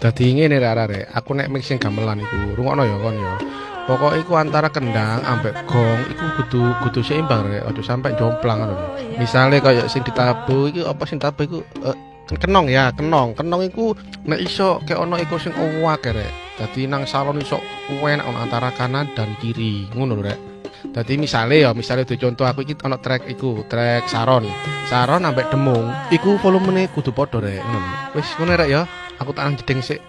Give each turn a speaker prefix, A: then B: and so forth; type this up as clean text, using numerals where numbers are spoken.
A: Dadi ngene rek arek, aku nek mixing gamelan iku, rungokno ya kon ya. Pokoke iku antara kendang ambek gong iku kudu kudu seimbang, rek, aja sampe jomplang ngono lho. Misale kaya sing ditabuh iku apa, sing ditabuh iku kenong ya, kenong. Kenong iku nek iso kek ono iku sing akeh, rek. Dadi nang salon iso enak ono antara kanan dan kiri, ngono lho, rek. Dadi misale ya, misale di contoh aku iki ono track iku, track saron. Saron ambek demung, iku volumene kudu padha, rek, ngono lho. Wis ngono, rek, ya. Aku tak nang jeding sik.